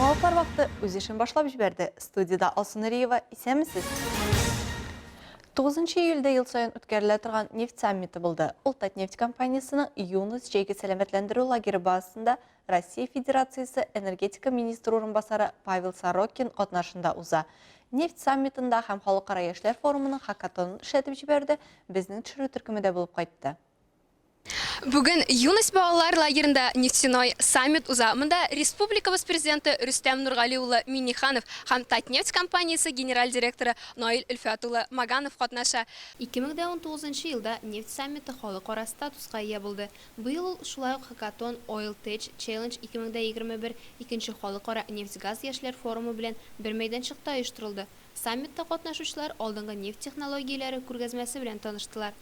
Яңалыклар вакыты үз эшен башлап җибәрде. Студиядә Алсу Нуриева, исәнмесез! 9 июльдә ел саен үткәрелә торган нефть саммиты булды. Ул Татнефть компаниясенең Юность җәйге сәламәтләндерү лагере базасында Россия Федерациясе энергетика министры урынбасары Павел Сорокин катнашында уза. Нефть саммитында һәм Халыкара яшьләр форумының хакатонын эшләтеп җибәрүдә безнең төшерү төркеме дә булып кайтты. Бүген Юность балалар лагеренда Нефтяной саммит уза. Монда республикабыз Президенты Рөстәм Нургали улы Миңнеханов һәм Татнефть компаниясе генераль директоры Наил Өлфәт улы Маганов катнаша. 2019 елда нефть саммиты халыкара статуска ия булды. Быел ул шулай ук хакатон Oil Tech Challenge 2021 икенче халыкара нефть-газ яшьләр форумы белән бер мәйданчыкта оештырылды. Саммитта катнашучылар алдынгы нефть технологияләре күргәзмәсе белән таныштылар.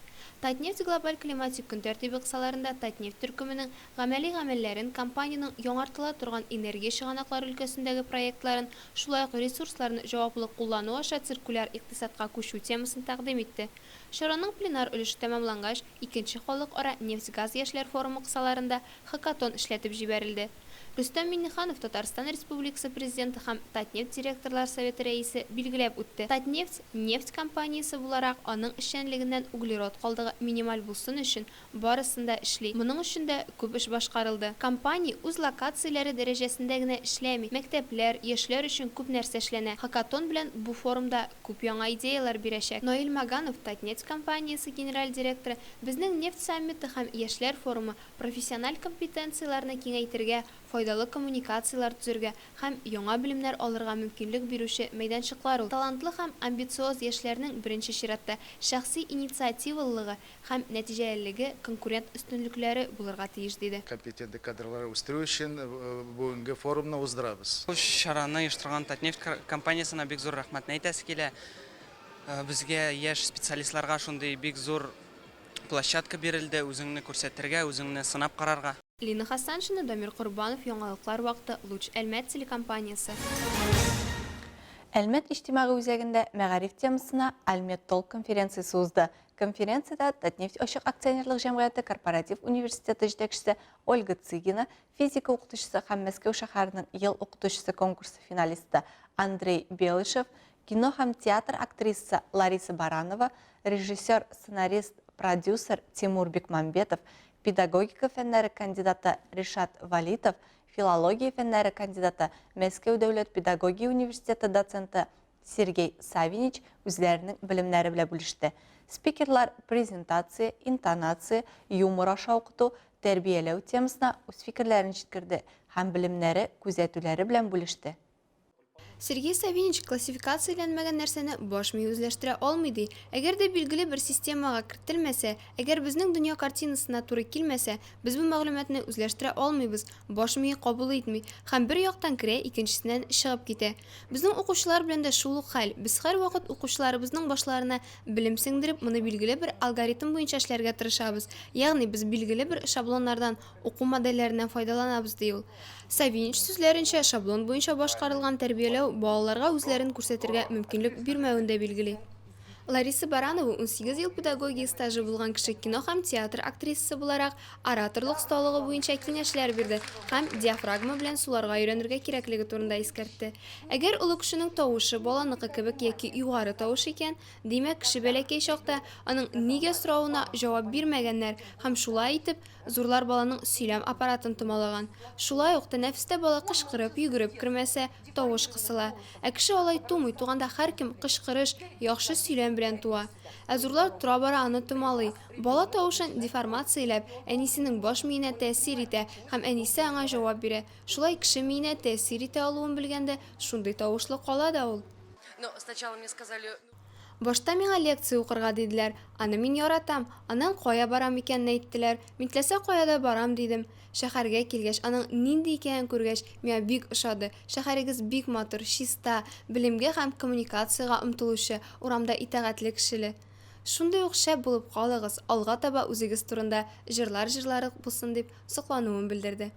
Татнефть глобаль климатик көн тәртибе кысаларында Татнефть төркеменең гамәли гамәлләрен, компаниянең яңартыла торган энергия чыганаклары өлкәсендәге проектларын, шулай ук ресурсларны җаваплы куллану аша циркуляр икътисадка күчү темасын тәкъдим итте. Чараның пленар өлеше тәмамлангач, икенче халыкара нефть-газ яшьләр форумы кысаларында хакатон эшләтеп җибәрелде. Рөстәм Миңнеханов, Татарстан Республикасы Президенты һәм Татнефть директорлар советы рәисе билгеләп үтте, Татнефть, нефть компаниясе буларак, аның эшчәнлегеннән углерод калдыгы минималь булсын өчен барысын да эшли. Моның өчен дә күп эш башкарылды. Компания үз локацияләре дәрәҗәсендә генә эшләми, мәктәпләр, яшьләр өчен күп нәрсә эшләнә. Хакатон белән бу форум да күп яңа идеяләр бирәчәк. Наил Маганов, Татнефть компаниясе генераль директоры, Безнең нефть саммиты һәм яшьләр форумы Профессиональ компетенцияләрне киңәйтергә, файдалы коммуникацияләр төзергә һәм яңа белемнәр алырга мөмкинлек бирүче мәйданчыклар ул. Талантлы һәм амбициоз яшьләрнең, беренче чиратта, шәхси инициативалылыгы һәм нәтиҗәлелеге конкурент өстенлекләре булырга тиеш, диде. Компетентлы кадрлар үстерү өчен бүгенге форумны уздырабыз. Бу чараны оештырган Татнефть компаниясенә бик зур рәхмәтне әйтәсе килә. Безгә, яшь специалистларга шундый бик зур Площадка бирелде, үзеңне күрсәтергә, үзеңне сынап карарга. Лина Хәсәншина, Дамир Корбанов, Яңалыклар вакыты, Луч Әлмәт телекомпаниясе. Әлмәт иҗтимагый үзәгендә мәгариф темасына Альмет Толк конференциясе узды. Конференциядә Татнефть ачык акционерлык җәмгыяте корпоратив университеты җитәкчесе Ольга Цыгина, физика укытучысы һәм Мәскәү шәһәренең ел укытучысы конкурсы финалисты Андрей Белышев, Кино һәм театр актрисасы Лариса Баранова, режиссер, сценарист, продюсер Тимур Бекмамбетов, педагогика фәннәре кандидаты Ришат Валитов, филология фәннәре кандидаты, Мәскәү дәүләт педагогия университеты доценты Сергей Савинич үзләренең белемнәре белән бүлеште. Спикерлар презентация, интонация, юмор аша укыту, тәрбияләү темасына үз фикерләрен җиткерде һәм белемнәре, күзәтүләре белән бүлеште. Сергей Савинич классификацияләнмәгән нәрсәне баш мие үзләштерә алмый, ди. Әгәр дә билгеле бер системага кертелмәсә, әгәр безнең дөнья картинасына туры килмәсә, без бу мәгълүматны үзләштерә алмыйбыз, баш мие кабул итми һәм бер яктан керә, икенчесеннән чыгып китә. Безнең укучылар белән дә шул ук хәл. Без һәрвакыт укучыларыбызның башларына белем сеңдереп, моны билгеле бер алгоритм буенча эшләргә тырышабыз. Ягъни без билгеле бер шаблоннардан, уку модельләреннән файдаланабыз, ди ул. Савинич сүзләренчә, шаблон буенча башкарылган тәрбияләү балаларга үзләрен күрсәтергә мөмкинлек бирмәвен дә билгели. Лариса Баранова, 18 ел педагогия стажы булган кеше, кино һәм театр актрисасы буларак, ораторлык осталыгы буенча киңәшләр бирде һәм диафрагма белән суларга өйрәнергә кирәклеге турында искәртте. Әгәр олы кешенең тавышы баланыкы кебек яки югары тавыш икән, димәк, кеше бәләкәй чакта аның нигә соравына җавап бирмәгәннәр һәм шулай итеп, Зурлар баланың сөйләм аппаратын томалаган. Шулай ук тәнәфестә бала кычкырып, йөгереп кермәсә, тавыш кысыла. Ә кеше алай тумый, туганда һәркем кычкырыш, яхшы сөйләм белән туа. Ә зурлар тора-бара аны томалый. Бала тавышын деформацияләп, әнисенең баш миенә тәэсир итә һәм әнисе аңа җавап бирә. Шулай кеше миенә тәэсир итә алуын белгәндә, шундый тавышлы кала да ул. Башта миңа лекция укырга диделәр, аны мин яратам, аннан кая барам икәнен әйттеләр, мин теләсә кая да барам дидем. Шәһәргә килгәч, аның нинди икәнен күргәч, миңа бик ошады. Шәһәрегез бик матур, чиста, белемгә һәм коммуникациягә омтылучы, урамда итагатьле кешеле. Шундый ук шәп булып калыгыз, алга таба үзегез турында җырлар җырларык булсын дип, соклануын белдерде.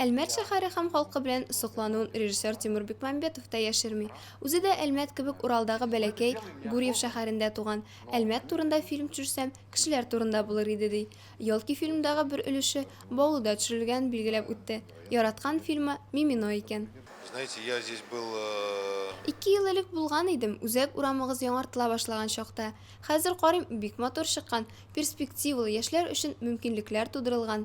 Әлмәт шәһәре һәм халкы белән соклануын режиссер Тимур Бекмамбетов та яшерми. Үзе дә Әлмәт кебек Уралдагы бәләкәй Гурьев шәһәрендә туган. Әлмәт турында фильм төшерсәм, кешеләр турында булыр иде, ди. Елки фильмындагы бер өлеше Баулыда төшерелгәнен билгеләп үтте. Яраткан фильмы Мимино икән. Знаете, я здесь был. Э, Ике ел элек булган идем, үзәк урамыгыз яңартыла башлаган чакта. Хәзер карыйм, бик матур чыккан, перспективалы, яшьләр өчен мөмкинлекләр тудырылган.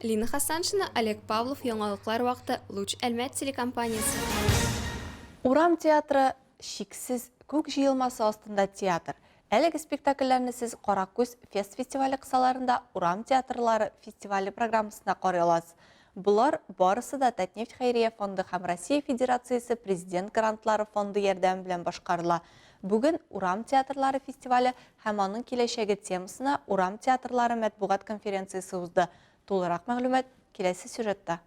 Лина Хәсәншина, Олег Павлов, Яңалыклар вакыты, Луч Әлмәт телекомпаниясе. Урам театры, чиксез күк җыелмасы астында театр. Әлеге спектакльләрне сез Каракүз фест фестивале кысаларында Урам театрлары фестивале программасында карый аласыз. Болар барысы да Татнефть хәйрия фонды һәм Россия Федерациясе Президент грантлары фонды ярдәме белән башкарыла. Бүген Урам театрлары фестивале һәм аның киләчәге темасына Урам театрлары матбугат конференциясе узды. Тулырак мәгълүмат киләсе сюжетта.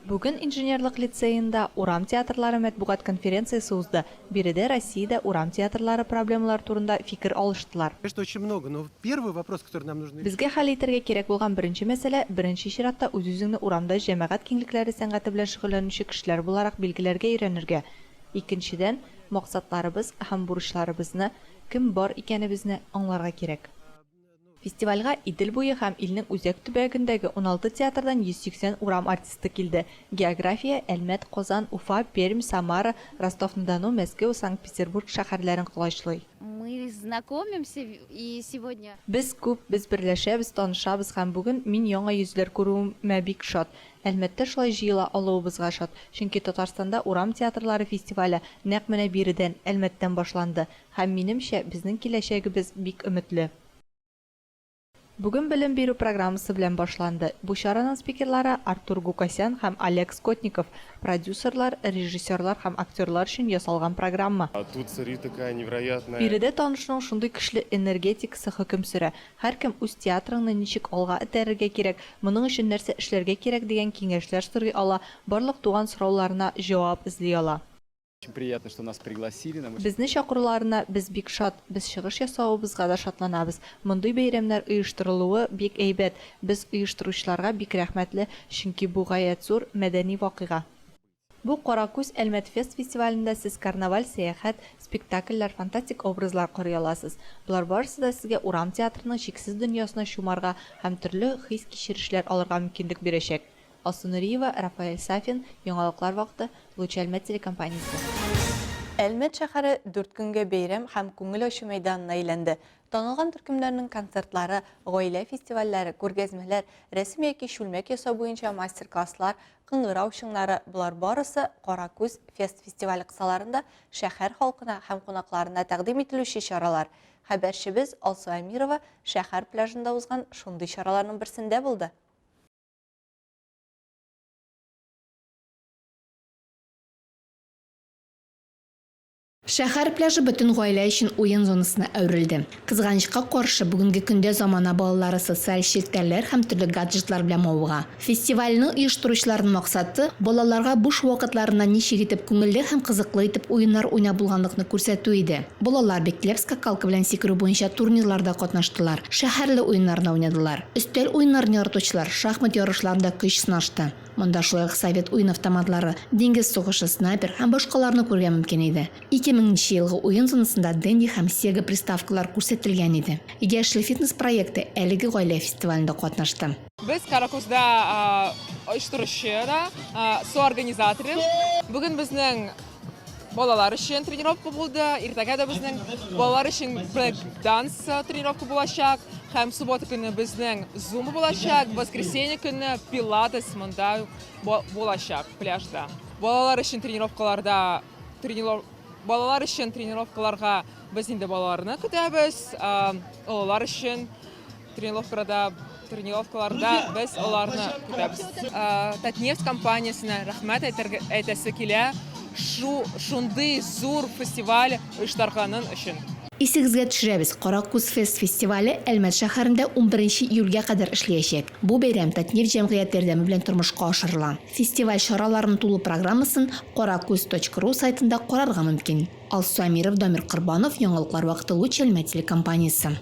Бүген Инженерлык лицеенда Урам театрлары матбугат конференциясе узды. Биредә Россиядә урам театрлары проблемалары турында фикер алыштылар. Конечно, очень много, но первый вопрос, который нам нужно Безгә хәл итәргә кирәк булган беренче мәсьәлә, беренче чиратта үз-үзеңне урамда җәмәгать киңлекләре сәнгате белән шөгыльләнүче кешеләр буларак билгеләргә өйрәнергә. Икенчедән, максатларыбыз һәм бурычларыбызны, кем бар икәнебезне аңларга кирәк. Фестивальгә Идел буе һәм илнең үзәк төбәгендәге 16 театрдан 180 урам артисты килде. География Әлмәт, Казан, Уфа, Пермь, Самара, Ростов-на-Дону, Мәскәү, Санкт-Петербург шәһәрләрен колачлый. Мы знакомимся и сегодня. Без күп, без берләшәбез, танышабыз һәм бүген мин яңа йөзләр күрүемә бик шат. Әлмәттә шулай җыела алуыбызга шат, чөнки Татарстанда урам театрлары фестивале нәкъ менә биредән, Әлмәттән башланды һәм, минемчә, безнең киләчәгебез бик өметле. Бүген белем бирү программасы белән башланды. Бу чараның спикерлары Артур Гукасян һәм Олег Скотников, продюсерлар, режиссерлар һәм актерлар өчен ясалган программа. Тут царит такая невероятная. Биредә танышуның шундый көчле энергетикасы хөкем сөрә. Һәркем үз театрыңны ничек алга этәрергә кирәк, моның өчен нәрсә эшләргә кирәк дигән киңәшләр сорый ала, барлык туган сорауларына җавап эзли ала. Очень приятно, что нас пригласили. Нам очень Безне чакыруларына без бик шат, без чыгыш ясавыбызга да шатланабыз. Мондый бәйрәмнәр оештырылуы бик әйбәт, без оештыручыларга бик рәхмәтле, чөнки бу гаять зур мәдәни вакыйга. Бу Каракүз Әлмәт фест фестивалендә сез карнаваль сәяхәт, спектакльләр, фантастик образлар карый аласыз. Болар барысы да сезгә урам театрының чиксез дөньясына чумарга һәм төрле хис-кичерешләр алырга мөмкинлек бирәчәк. Алсу Нуриева, Рафаэль Сафин, Яңалыклар вакыты, Луч Әлмәт телекомпаниясе. Әлмәт шәһәре дүрт көнгә бәйрәм һәм күңел ачу мәйданына әйләнде. Танылган төркемнәрнең концертлары, гаилә фестивальләре, күргәзмәләр, рәсем яки чүлмәк ясау буенча мастер-класслар, кыңгырау чыңнары, болар барысы Кара күз фест фестивале кысаларында шәһәр халкына һәм кунакларына тәкъдим ителүче чаралар. Хәбәрчебез Алсу Әмирова шәһәр пляжында узган шундый чараларның берсендә булды. Шәһәр пляжы бөтен гаилә өчен уен зонасына әверелде. Кызганычка каршы, бүгенге көндә замана балалары социаль челтәрләр һәм төрле гаджетлар белән мавыга. Фестивальне оештыручыларның максаты, балаларга буш вакытларында ничек итеп күңелле һәм кызыклы итеп уеннар уйнап булганлыкны күрсәтү иде. Балалар бик теләп скакалка белән сикерү буенча турнирларда катнаштылар, шәһәрле уеннарны уйнадылар. Өстәл уеннарын яратучылар шахмат ярышларында көч сынашты. Монда шулай ук совет уен автоматлары, диңгез сугышы, снайпер һәм башкаларны күрергә мөмкин иде. 2000 нче елгы уен зонасында Денди һәм Сега приставкалар күрсәтелгән иде. Яшел фитнес проекты әлеге гаилә фестивалендә катнашты. Без Каракүздә оештыручы да, соорганизаторы. Бүген безнең Балалар өчен тренировка булды. Иртәгә дә безнең балалар өчен брейк данс тренировка булачак. Һәм суббота көне безнең зумба булачак, воскресенье көне пилатес монда булачак пляжда. Балалар өчен тренировкаларда трениров балалар өчен тренировкаларга без инде балаларны көтәбез. Олылар өчен Тренировкаларда, тренировкаларда без аларны көтәбез. Татнефть компаниясенә рәхмәт әйтергә әйтәсе килә, шу шундый зур фестиваль оештырганын өчен. Исегезгә төшерәбез, Каракүз фест фестивале Әлмәт шәһәрендә унберенче июльгә кадәр эшләячәк. Бу бәйрәм Татнефть җәмгыяте ярдәме белән тормышка ашырыла. Фестиваль чараларының тулы программасын каракүз точка ру сайтында карарга мөмкин. Алсу Әмиров, Дамир Корбанов, Яңалыклар вакыты Луч Әлмәт телекомпаниясе.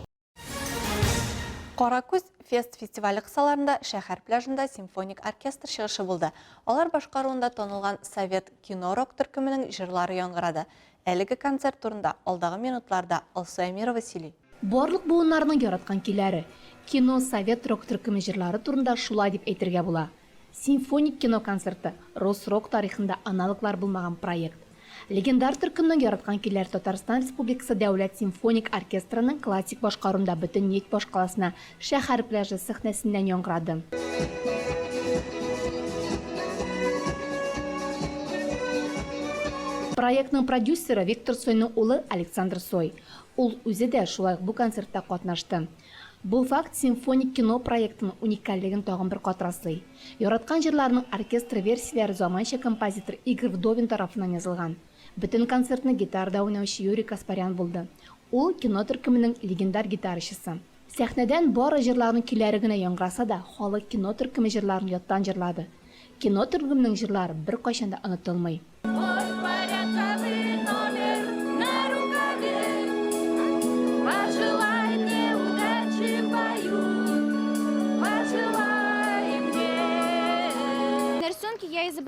Каракүз фест фестивале кысаларында шәһәр пляжында симфоник оркестр чыгышы булды. Алар башкаруында танылган совет кино-рок төркеменең җырлары яңгырады. Әлеге концерт турында алдагы минутларда Алсу Әмирова сөйли. Барлык буыннарның яраткан көйләре. Кино, совет рок төркеме җырлары турында шулай дип әйтергә була. Симфоник кино концерты, Росрок тарихында аналоглар булмаган проект. Легендар төркемнең яраткан көйләре Татарстан Республикасы Дәүләт симфоник оркестрының классик башкаруында бөтен нефть башкаласына шәһәр пляжы сәхнәсеннән яңгырады. Проектның продюсеры Виктор Цойның улы Александр Цой. Ул үзе дә шулай ук бу концертта катнашты. Бу факт симфоник кино проектының уникальлеген тагын бер кат раслый. Яраткан җырларының оркестр версияләре заманча композитор Игорь Вдовин тарафыннан язылган. Бөтен концертны гитарада уйнаучы Юрий Каспарян булды. Ул, кино төркеменең легендар гитарачысы. Сәхнәдән бары җырларның көйләре генә яңгыраса да, халык кино төркеме җырларын яттан җырлады. Кино төркеменең җырлары беркайчан да онытылмый.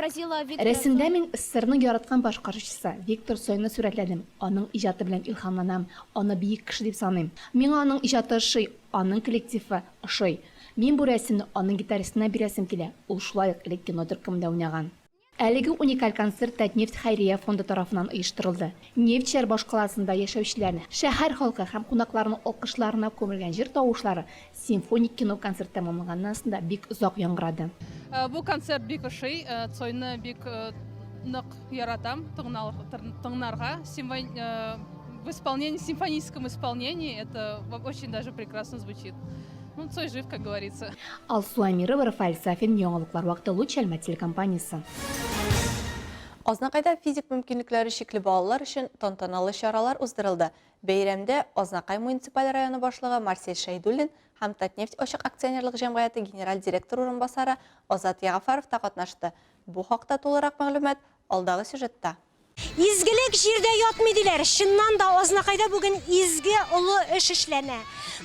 Рәсемдә мин СССРның яраткан башкаручысы Виктор Цойны сурәтләдем, аның иҗаты белән илһамланам, аны бөек кеше дип саныйм. Миңа аның иҗаты ошый, аның коллективы ошый. Мин бу рәсемне аның гитаристына бирәсем килә, ул шулай ук элек кино төркемендә уйнаган. Әлеге уникаль концерт Татнефть хәйрия фонды тарафыннан оештырылды. Нефтьчеләр башкаласында яшәүчеләрне, шәһәр халкы һәм кунакларның алкышларына күмелгән җыр тавышлары симфоник кино-концерт тәмамланганнан соң да бик озак яңгырады. Бу концерт бик ошый, Цойны бик нык яратам тыңларга. В исполнении, симфоническом исполнении это очень даже прекрасно звучит. Ну, Цой жив, как говорится. Алсу Әмирова, Рафаэль Сафин, Яңалыклар вакыты, Луч Әлмәт телекомпаниясе. Азнакайда физик мөмкинлекләре чикле балалар өчен тантаналы чаралар уздырылды. Бәйрәмдә Азнакай муниципаль районы башлыгы Марсель Шәйдуллин һәм Татнефть ачык акционерлык җәмгыяте генераль директор урынбасары Азат Ягафаров та катнашты. Бу хакта тулырак мәгълүмат алдагы сюжетта. Изгелек җирдә ятмый диләр. Чыннан да Азнакайда бүген изге олы эш эшләнә.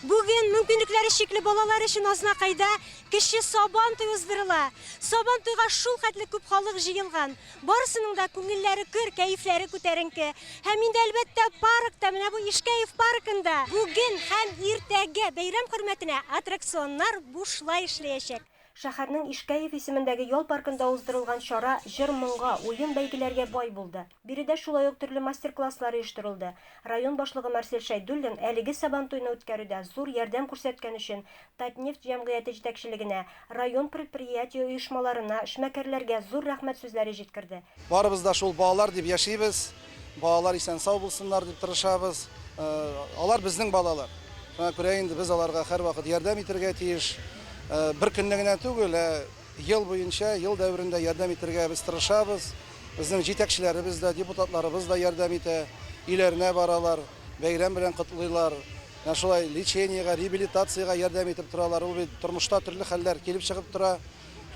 Бүген мөмкинлекләре чикле балалар өчен Азнакайда кече Сабан туе уздырыла. Сабан туйга шул хәтле күп халык җыелган. Барысының да күңелләре көр, кәефләре күтәренке. Һәм инде әлбәттә паркта, менә бу Ишкәев паркында бүген һәм иртәгә бәйрәм хөрмәтенә аттракционнар бушлай эшләячәк. Шәһәрнең Ишкәев исемендәге ял паркында уздырылган чара җыр-моңга, уен-бәйгеләргә бай булды. Биредә шулай ук төрле мастер-класслар оештырылды. Район башлыгы Марсель Шәйдуллин әлеге Сабантуйны үткәрүдә зур ярдәм күрсәткән өчен Татнефть җәмгыяте җитәкчелегенә, район предприятие-оешмаларына, эшмәкәрләргә зур рәхмәт сүзләре җиткерде. Барыбыз да шул балалар дип яшибез. Балалар исән-сау булсыннар дип тырышабыз. Алар безнең балалар. Шуңа күрә инде без аларга һәрвакыт ярдәм итәргә тиеш. Бер көнне генә түгел, ә ел буенча, ел дәверендә ярдәм итәргә без тырышабыз. Безнең җитәкчеләребез дә, депутатларыбыз да ярдәм итә. Өйләренә баралар, бәйрәм белән котлыйлар. Менә шулай лечениегә, реабилитациягә ярдәм итеп торалар. Ул бит тормышта төрле хәлләр килеп чыгып тора.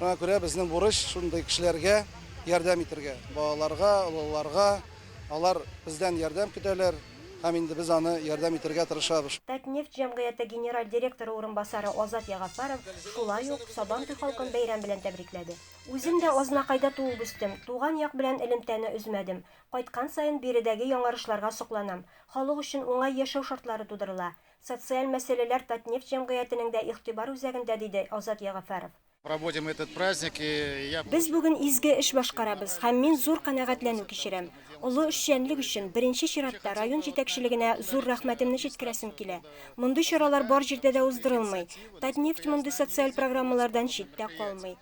Шуңа күрә безнең бурыч шундый кешеләргә ярдәм итергә. Балаларга, олыларга. Алар бездән ярдәм көтәләр һәм инде без аны ярдәм итергә тырышабыз. Татнефть җәмгыяте генераль директоры урынбасары Азат Ягафаров шулай ук Сабантуй халкын бәйрәм белән тәбрикләде. Үзем дә Азнакайда туып үстем, туган як белән элемтәне өзмәдем. Кайткан саен биредәге яңарышларга сокланам. Халык өчен уңай яшәү шартлары тудырыла. Социаль мәсьәләләр Татнефть җәмгыятенең дә игътибар үзәгендә, диде Азат Ягафәров. Проводим этот праздник, и я. Без бүген изге эш башкарабыз һәм мин зур канәгатьләнү кичерәм. Олы эшчәнлек өчен, беренче чиратта, район җитәкчелегенә зур рәхмәтемне җиткерәсем килә. Мондый чаралар бар җирдә дә уздырылмый. Татнефть мондый социаль программалардан читтә калмый.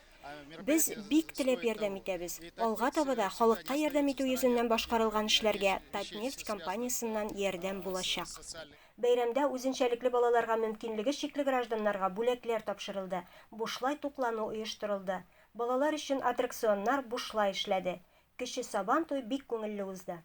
Без бик теләп ярдәм итәбез. Алга таба да халыкка ярдәм итү йөзеннән башкарылган эшләргә Татнефть компаниясеннән ярдәм булачак. Бәйрәмдә үзенчәлекле балаларга мөмкинлеге чикле гражданнарга бүләкләр тапшырылды, бушлай туклану оештырылды. Балалар өчен аттракционнар бушлай эшләде. Кече Сабан туй бик күңелле узды.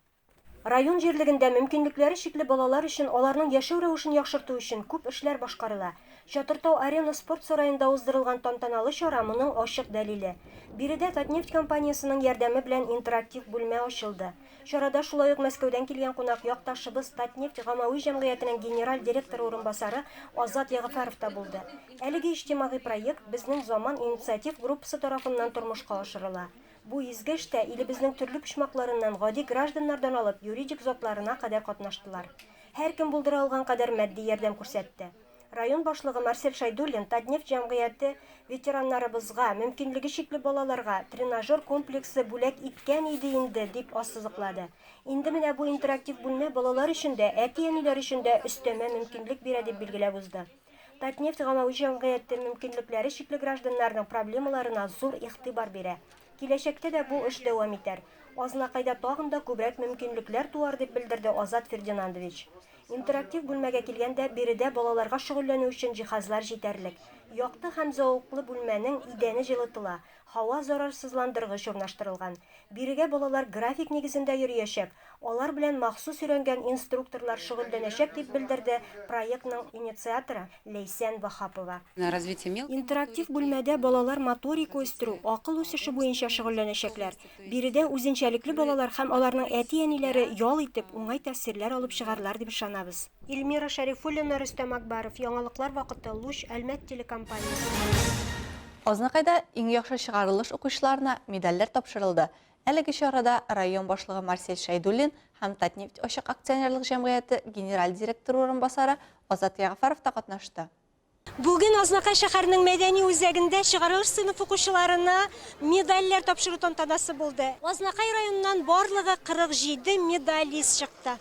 Район җирлегендә мөмкинлекләре чикле балалар өчен аларның яшәү рәвешен яхшырту өчен күп эшләр башкарыла. Чатыртау Арена спорт сараенда уздырылган тантаналы чара моның ачык дәлиле. Биредә Татнефть компаниясенең ярдәме белән интерактив бүлмә ачылды. Чарада шулай ук Мәскәүдән килгән кунак, якташыбыз, Татнефть гаммәви җәмгыятенең генераль директоры урынбасары Азат Ягъфәров та булды. Әлеге иҗтимагый проект Безнең заман инициатив группасы тарафыннан тормышка ашырыла. Бу изге эштә илебезнең төрле почмакларыннан гади гражданнардан алып юридик затларына кадәр катнаштылар. Һәркем булдыра алган кадәр матди ярдәм күрсәтте. Район башлыгы Марсель Шәйдуллин Татнефть җәмгыяте ветераннарыбызга, мөмкинлеге чикле балаларга тренажер комплексы бүләк иткән иде инде, дип ассызыклады. Инде менә бу интерактив бүлмә балалар өчен дә, әти-әниләр өчен дә өстәмә мөмкинлек бирә, дип билгеләп узды. Татнефть гамәви җәмгыяте мөмкинлекләре чикле гражданнарның проблемаларына зур игътибар бирә. Киләчәктә дә бу эш дәвам итәр. Азнакайда тагын да күбрәк мөмкинлекләр туар, дип белдерде Азат Фердинандович. Интерактив бүлмәгә килгәндә, биредә балаларга шөгыльләнү өчен җиһазлар җитәрлек. Якты һәм зәвыклы бүлмәнең идәне җылытыла, һава зарарсызландыргыч урнаштырылган. Бирегә балалар график нигезендә йөриячәк, алар белән махсус өйрәнгән инструкторлар шөгыльләнәчәк, дип белдерде проектның инициаторы Ләйсән Ваһапова. Интерактив бүлмәдә балалар моторика үстерү, акыл үсеше буенча шөгыльләнәчәкләр. Биредә үзенчәлекле балалар һәм аларның әти-әниләре ял итеп, уңай тәэсирләр алып чыгарлар дип ышанабыз. Эльмира Шәрифуллина, Рөстәм Акбаров, Яңалыклар вакыты, Луч, Әлмәт телекомпаниясе. Азнакайда иң яхшы чыгарылыш укучыларына медальләр тапшырылды. Әлеге чарада район башлыгы Марсель Шәйдуллин һәм Татнефть ачык акционерлык җәмгыяте генераль директоры урынбасары Азат Ягъфәров та катнашты. Бүген Азнакай шәһәренең мәдәни үзәгендә чыгарылыш сыйныф укучыларына медальләр тапшыру тантанасы булды. Азнакай районыннан барлыгы 47 медалист чыкты.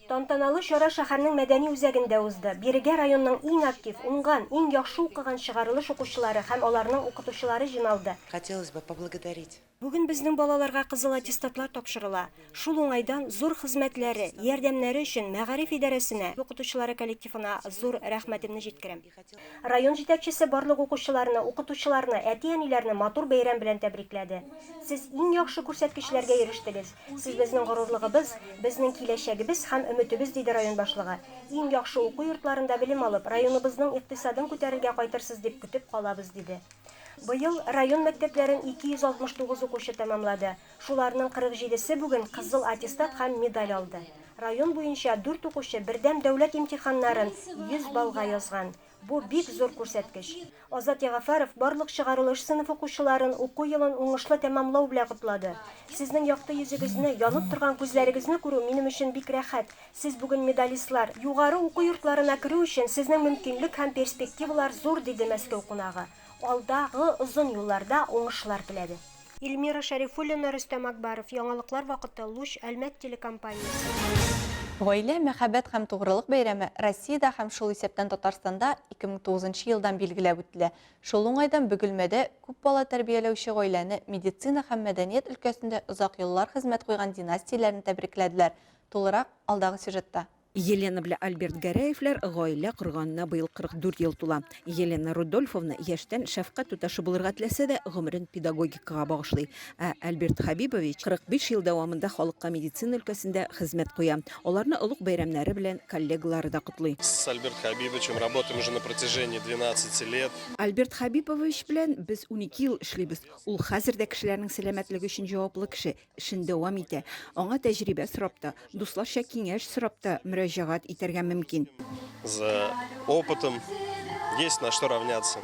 Тантаналы чара шәһәрнең мәдәни үзәгендә узды. Бирегә районның иң актив, уңган, иң яхшы укыган чыгарылыш укучылары һәм аларның укытучылары җыйналды. Хотелось бы поблагодарить. Бүген безнең балаларга кызыл аттестатлар тапшырыла. Шул уңайдан зур хезмәтләре, ярдәмнәре өчен мәгариф идарәсенә, укытучылары коллективына зур рәхмәтемне җиткерәм. Район җитәкчесе барлык укучыларны, укытучыларны, әти-әниләрне матур бәйрәм белән тәбрикләде. Сез иң яхшы күрсәткечләргә ирештегез. Сез безнең горурлыгыбыз, безнең киләчәгебез һәм өметебез, диде район башлыгы. Иң яхшы уку йортларында белем алып, районыбызның икътисадын күтәрергә кайтырсыз дип көтеп калабыз, диде. Быел район мәктәпләрен 269 укучы тәмамлады. Шуларның 47 се бүген кызыл аттестат һәм медаль алды. Район буенча дүрт укучы бердәм дәүләт имтиханнарын 100 баллга язган. Бу бик зур күрсәткеч. Азат Ягафәров барлык чыгарылыш сыйныф укучыларын уку елын уңышлы тәмамлау белән котлады. Сезнең якты йөзегезне, янып торган күзләрегезне күрү минем өчен бик рәхәт. Сез бүген медалистлар. Югары уку йортларына керү өчен сезнең мөмкинлек һәм перспективалар зур, диде Мәскәү кунагы. Алда гы озын юлларда уңышлар теләде. Эльмира Шәрифуллина, Рөстәм Акбаров, Яңалыклар вакыты, Луч, Әлмәт телекомпаниясе. Гаилә, мәхәббәт һәм тугрылык бәйрәме Россиядә һәм шул исәптән Татарстанда 2009 нчы елдан билгеләп үтелә. Шул уңайдан Бөгелмәдә күп бала тәрбияләүче гаиләне медицина һәм мәдәният өлкәсендә озак еллар хезмәт куйган династияләрне тәбрикләделәр. Тулырак, алдагы сюжетта. Елена белән Альберт Гәрәевләр гаилә корганына быел 44 ел тула. Елена Рудольфовна яшьтән шәфкать туташы булырга теләсә дә, гомерен педагогикага багышлый. Ә Альберт Хәбибович 45 ел дәвамында халыкка медицина өлкәсендә хезмәт куя. Аларны олуг бәйрәмнәре белән коллегалары да котлый. С Альберт Хабибовичем работаем уже на протяжении 12 лет. Альберт Хәбипович белән без 12 ел эшлибез. Ул хәзер дә кешеләрнең сәламәтлеге өчен җаваплы кеше. эшен дәвам итә. Аңа тәҗрибә сорап та, дусларча киңәш сорап та мөрәҗәгать итәргә мөмкин. За опытом есть на что равняться.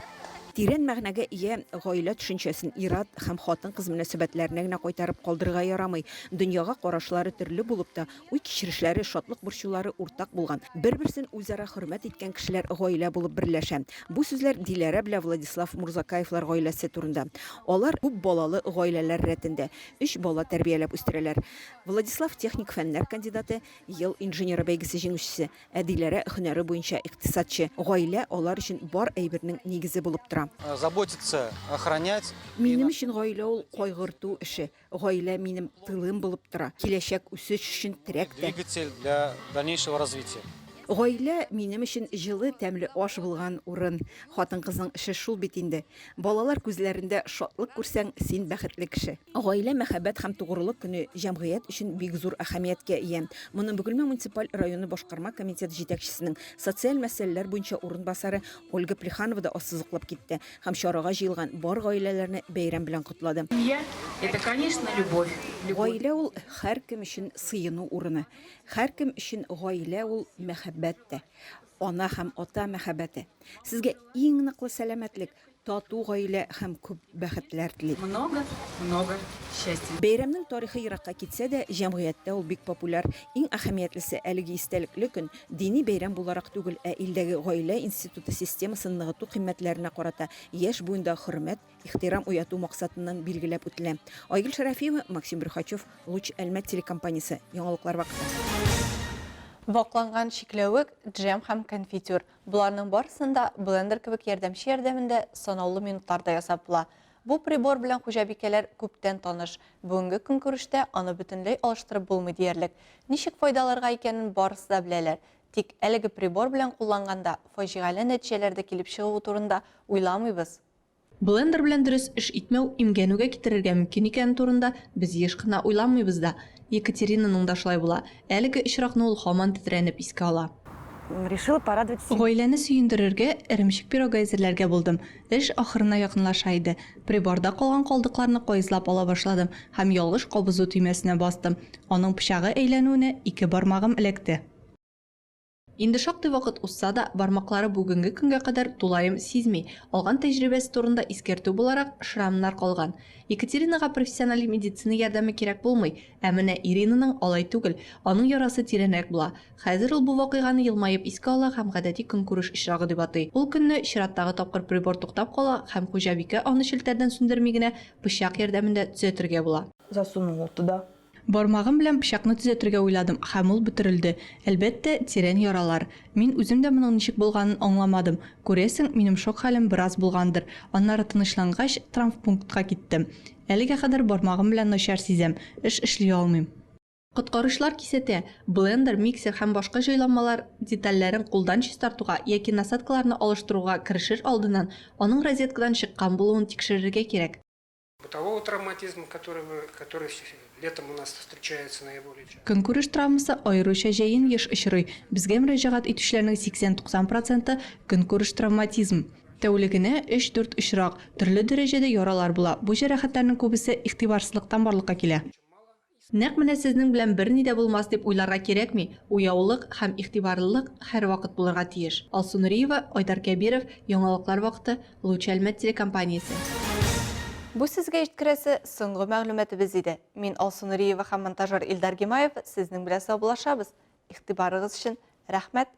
Тирән мәгънәгә ия гаилә төшенчәсен ир-ат һәм хатын-кыз мөнәсәбәтләренә генә кайтарып калдырырга ярамый. Дөньяга карашлары төрле булып та, уй-кичерешләре, шатлык-борчулары уртак булган, бер-берсен үзара хөрмәт иткән кешеләр гаилә булып берләшә. Бу сүзләр Диләрә белән Владислав Мурзакаевлар гаиләсе турында. Алар күп балалы гаиләләр рәтендә. Өч бала тәрбияләп үстерәләр. Владислав техник фәннәр кандидаты, Ел инженеры бәйгесе җиңүчесе, ә Диләрә һөнәре буенча икътисадчы. Гаилә алар өчен бар әйбернең нигезе булып тора. Заботиться, охранять. Минем өчен гаилә ул кайгырту эше. Гаилә минем тылым булып тора, киләчәк үсеш өчен терәк тә. Двигатель для дальнейшего развития. Гаилә минем өчен җылы, тәмле аш булган урын. Хатын-кызның эше шул бит инде. Балалар күзләрендә шатлык күрсәң, син бәхетле кеше. Гаилә, мәхәббәт һәм тугрылык көне җәмгыять өчен бик зур әһәмияткә ия. Моны Бөгелмә муниципаль районы башкарма комитеты җитәкчесенең социаль мәсьәләләр буенча урынбасары Ольга Плеханова да ассызыклап китте. Һәм чарага җыелган бар гаиләләрне бәйрәм белән котлады. Семья, это, конечно, любовь. Гаилә ул, һәркем өчен сыену урыны. Һәркем өчен гаилә ул, мәхәббәт. мәхәббәт тә. Ана һәм ата мәхәббәте. Сезгә иң ныклы сәламәтлек, тату гаилә һәм күп бәхетләр телим. Много, много счастья. Бәйрәмнең тарихы еракка китсә дә, җәмгыятьтә ул бик популяр. Иң әһәмиятлесе, әлеге истәлекле көн дини бәйрәм буларак түгел, ә илдәге гаилә институты системасын ныгыту кыйммәтләренә карата яшь буында хөрмәт, ихтирам уяту максатыннан билгеләп үтелә. Айгөл Шәрәфиева, Максим Брюхачев, Луч Әлмәт телекомпаниясе. Яңалыклар вакыты. Вакланган чикләвек, джем һәм конфитюр. Боларның барысын да блендер кебек ярдәмче ярдәмендә санаулы минутларда ясап була. Бу прибор белән хуҗабикәләр күптән таныш. Бүгенге көнкүрештә аны бөтенләй алыштырып булмый диярлек. Ничек файдаларга икәнен барысы да беләләр. Тик әлеге прибор белән кулланганда фаҗигале нәтиҗәләр дә килеп чыгуы турында уйламыйбыз. Блендер белән дөрес эш итмәү имгәнүгә китерергә мөмкин икәне турында без еш кына уйланмыйбыз да. Екатеринаның да шулай була. Әлеге очракны ул һаман тетрәнеп искә ала. Решила порадовать семью. Гаиләне сөендерергә эремчек пирогы әзерләргә булдым. Эш ахырына якынлаша иде. Приборда калган калдыкларны каезлап ала башладым һәм ялгыш кабызу төймәсенә бастым. Аның пычагы әйләнүенә ике бармагым эләкте. Инде шактый вакыт узса да, бармаклары бүгенге көнгә кадәр тулаем сизми, алган тәҗрибәсе турында искәртү буларак, шрамнар калган. Екатеринага профессиональ медицина ярдәме кирәк булмый, ә менә Иринаның алай түгел, аның ярасы тирәнрәк була. Хәзер ул бу вакыйганы елмаеп искә ала һәм гадәти көнкүреш очрагы дип атый. Ул көнне чираттагы тапкыр прибор туктап кала һәм хуҗабикә аны челтәрдән сүндерми генә пычак ярдәмендә төзәтергә була. Засунул туда. Бармагым белән пычакны төзәтергә уйладым һәм ул бөтерелде. Әлбәттә, тирән яралар. Мин үзем дә моның ничек булганын аңламадым. Күрәсең, минем шок хәлем бераз булгандыр. Аннары тынычлангач, травмпунктка киттем. Әлегә кадәр бармагым белән начар сизәм, эш эшли алмыйм. Коткаручылар кисәтә, блендер, миксер һәм башка җайланмалар детальләрен кулдан чистартуга яки насадкаларны алыштыруга керешер алдыннан аның розеткадан чыккан булуын тикшерергә кирәк. Бытового травматизма, который, который летом у нас встречается наиболее часто. Көнкүреш травмасы аеруча җәен еш очрый. Безгә мөрәҗәгать итүчеләрнең 80-90 проценты, көнкүреш травматизм. Тәүлегенә өч-дүрт очрак, төрле дәрәҗәдә яралар була. Бу җәрәхәтләрнең күбесе игътибарсызлыктан барлыкка килә. Нәкъ менә сезнең белән берни дә булмас дип уйларга кирәкми, уяулык һәм игътибарлылык һәрвакыт булырга тиеш. Алсу Нуриева, Айдар Кәбиров, Яңалыклар вакыты, Луч Әлмәт телекомпаниясе. Бу сезгә җиткерәсе соңгы мәгълүматыбыз иде. Мин Алсу Нуриева һәм монтажер Илдар Гимаев сезнең белән саубуллашабыз. Игътибарыгыз өчен рәхмәт!